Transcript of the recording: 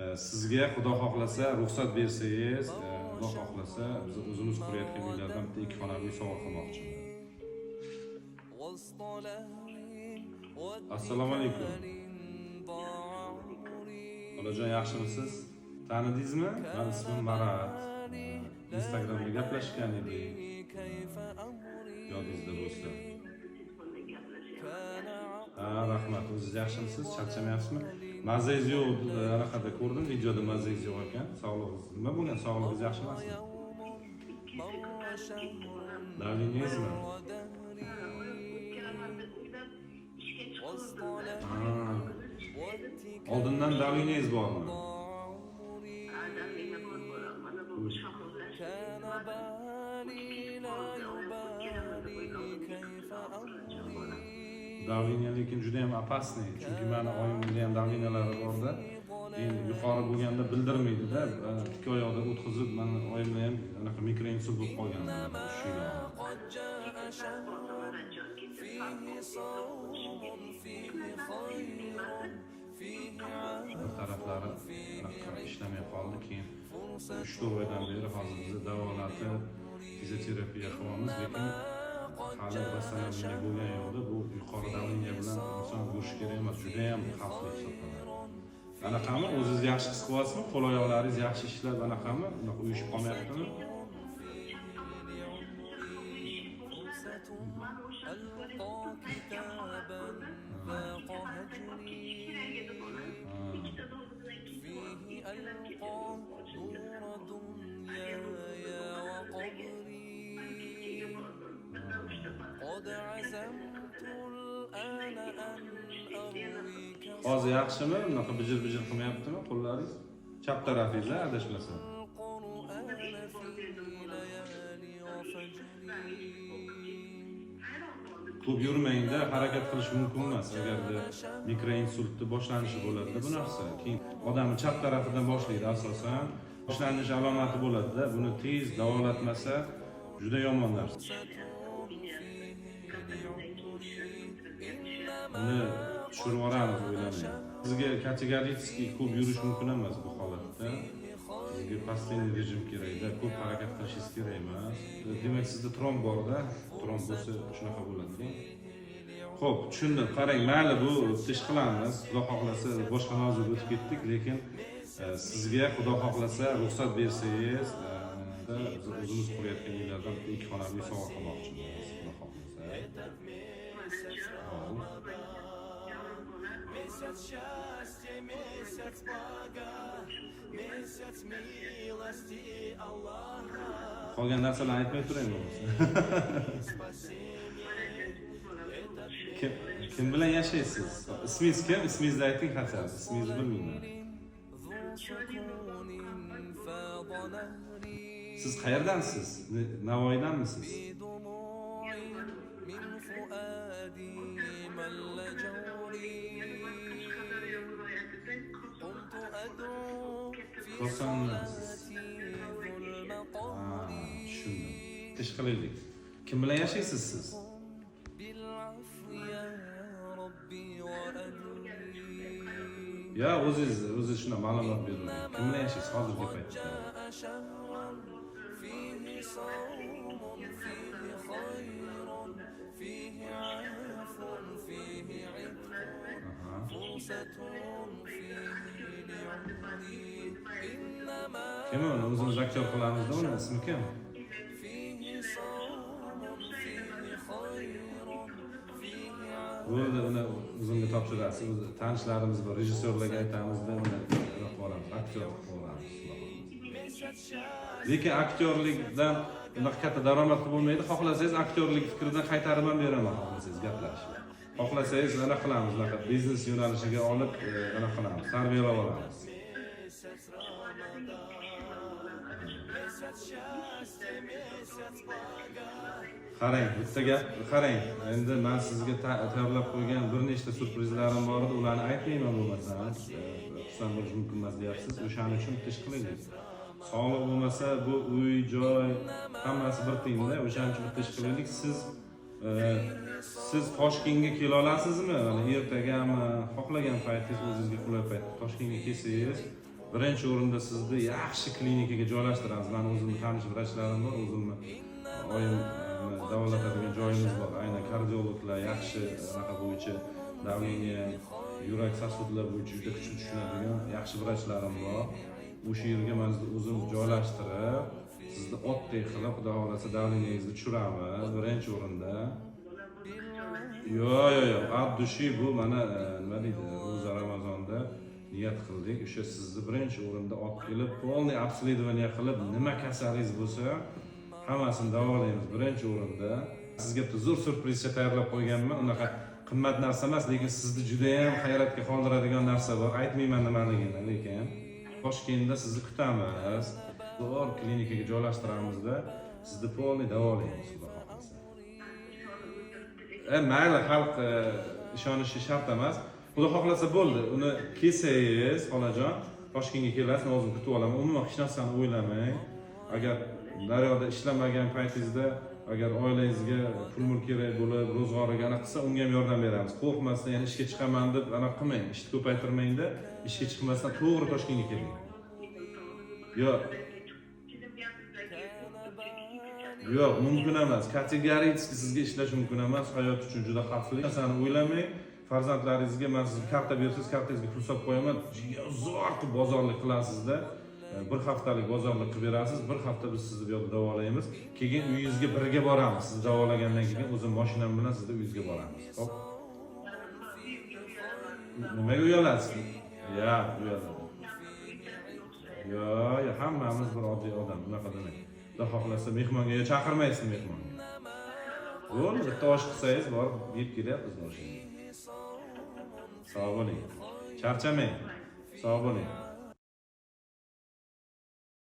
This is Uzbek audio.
Sizga, xudo xohlasa, ruxsat bersangiz, xudo xohlasa, biz o'zimiz qurayotgan uylardan bitta ikki xonali uy sovg'a qilmoqchiman. Assalomu alaykum. Xolajon, yaxshimisiz? Tanidingizmi? Mani ismim Marat. Instagramda gaplashgan edik. Yodingizda bo'lsa. Ha, rahmat. O'zingiz yaxshimisiz? Charchamayapsizmi? Mazangiz yo'q, anaqada ko'rdim, videoda mazangiz yo'q ekan. Sog'lig'ingiz nima bo'lgan? Sog'lig'ingiz yaxshi emasmi? Давление ngizmi? Ha. Oldindan давление ngiz bormi? Давление lekin juda ham опасный, chunki mani oyimda ham давление lari borda. Keyin yuqori bo'lganda bildirmaydida, tikka oyoqda o'tkazib, mani oyimda ham anaqa mikroinsult bo'lib qolgan 3 yil oldin. Bir taraflari anaqa ishlamay qoldi. Keyin 3-4 oydan beri hozir bizni davolatib, fizioterapiya qilyapmiz, lekin hali восстановление bo'lgan yo'qda. Bu yuqori давление bilan inson yurishi kerak emas, juda ham xavfli hisoblanadi. Anaqami, o'zingiz yaxshi his qilyapsizmi? Qo'l oyoqlaringiz yaxshi ishlab, anaqami, unaqa uyushib qolmayaptimi? Hozir yaxshimi? Unaqa bijir-bijir qilmayaptimi qo'llaringiz? Chap tarafingiz, adashmasam. Ko'p yurmangda, harakat qilish mumkin emas. Agarda mikroinsultni boshlanishi bo'ladida bu narsa. Keyin odamni chap tarafidan boshlaydi asosan. Boshlanish alomati bo'ladida. Buni tez davolatmasa juda yomon narsa. Buni tushirib yuboramiz, o'ylamang. Sizga kategorически ko'p yurish mumkin emas bu holatda. Sizga постоянный rejim kerakda, ko'p harakat qilishingiz kerak emas. Demak, sizda tromb borda, tromb bo'lsa shunaqa bo'ladi. Xo'p, tushundim. Qarang, mayli, bu ish qilamiz. Xudo xohlasa, boshqa mavzuga o'tib ketdik, lekin sizga, xudo xohlasa, ruxsat bersangiz, biz o'zimiz qurayotgan uylardan bitta ikki xonali uy sovg'a qilmoqchimiz, xudo xohlasa. Hop. Месяц счастья, месяц блага, месяц милости Аллаха. Qolgan narsalarni aytmay turaymi bo'lmasa? Kim, kim bilan yashaysiz? Ismingiz kim? Ismingizni ayting хотя бы. Ismingizni bilmayman. Siz qayerdansiz? Navoiydanmisiz? Kosondansiz. Ha, tushundim. Ish qilaylik. Kim bilan yashaysiz siz? Ya o'zingiz shunday ma'lumot bering. Kim bilan yashaysiz hozirgi paytda? Aha. Kim uni? O'zimiz aktyor qilamizda, uni ismi kim? Bo'ldi, uni o'zimga topshirasiz. O'zi tanishlarimiz bor, rejissyorlarga aytamizda, uni qilib olamiz, aktyor qilib olamiz. Lekin aktyorlikdan unaqa katta daromad qilib bo'lmaydi. Xohlasangiz, aktyorlik fikridan qaytarib ham beraman, xohlasangiz gaplashib. Xohlasangiz, anaqa qilamiz, unaqa biznes yo'nalishiga olib, anaqa qilamiz, tarbiyalab olamiz. Qarang, bitta gap, qarang. Endi men sizga tayyorlab qo'ygan bir nechta syurprizlarim bor edi, ularni aytmayman bo'lmasam. Xursand bo'lish mumkin emas deyapsiz. O'shaning uchun bitta ish qilaylik. Sog'liq bo'lmasa, bu uy, joy hammasi bir tiyinda. O'shaning uchun bitta ish qilaylik. Siz Toshkentga kela olasizmi? Mana ertagami, xohlagan paytingiz, o'zingizga qulay payt Toshkentga kelsangiz, Birinchi o'rinda sizni yaxshi klinikaga joylashtiramiz. Mani o'zimni tanish vrachlarim bor, o'zimni oyim davolatadigan joyimiz bor. Aynan kardiologlar yaxshi, anaqa bo'yicha, давление, yurak, сосуд lar bo'yicha juda kuchli tushunadigan yaxshi vrachlarim bor. O'sha yerga man sizni o'zim joylashtirib, sizni otdek qilib, xudo xohlasa, давление ngizni tushiramiz birinchi o'rinda. Yo'q, от души bu mana nima deydi, ro'za, Ramazonda niyat qildik. O'sha sizni birinchi o'rinda olib kelib, полный обследование qilib, nima kasalingiz bo'lsa, hammasini davolaymiz birinchi o'rinda. Sizga bitta zo'r syurprizcha tayyorlab qo'yganman. Unaqa qimmat narsa emas, lekin sizni judayam hayratga qoldiradigan narsa bor. Aytmayman nimaligini, lekin Toshkentda sizni kutamiz. Zo'r klinikaga joylashtiramizda, sizni полный davolaymiz, xudo xohlasa. Mayli, xalq ishonishi shart emas. Xudo xohlasa, bo'ldi. Uni kelsangiz, xolajon, Toshkentga kelasiz, men o'zim kutib olaman. Umuman hech narsani o'ylamang. Agar daryoda ishlamagan paytingizda, agar oilangizga pul mul kerak bo'lib, ro'zg'origa anaqa qilsa, unga ham yordam beramiz. Qo'rqmasdan, yana ishga chiqaman deb anaqa qilmang, ishni ko'paytirmangda, ishga chiqmasdan to'g'ri Toshkentga keling. Yo'q. Yo'q, mumkin emas. Категорически sizga ishlash mumkin emas. Hayot uchun juda xavfli. Narsani o'ylamang. Farzandlaringizga man sizga karta bersangiz, kartangizga pul solib qo'yaman. Zo'r qilib bozorlik qilasizda. Bir haftalik bozorlik qilib berasiz. Bir hafta biz sizni bu yerda davolaymiz. Keyin uyingizga birga boramiz. Sizni davolagandan keyin o'zim mashinam bilan sizni uyingizga boramiz. Xo'p. Nimaga uyalasiz? Ya, uyaladi. Yo'q, hammamiz bir oddiy odam, unaqa demang. Xudo xohlasa, mehmonga yo chaqirmaysiz mehmonga. Bo'ldi, bitta osh qilsangiz, borib yeb kelyapmiz oshingizni. Sog' bo'ling. Charchamang. Sog' bo'ling.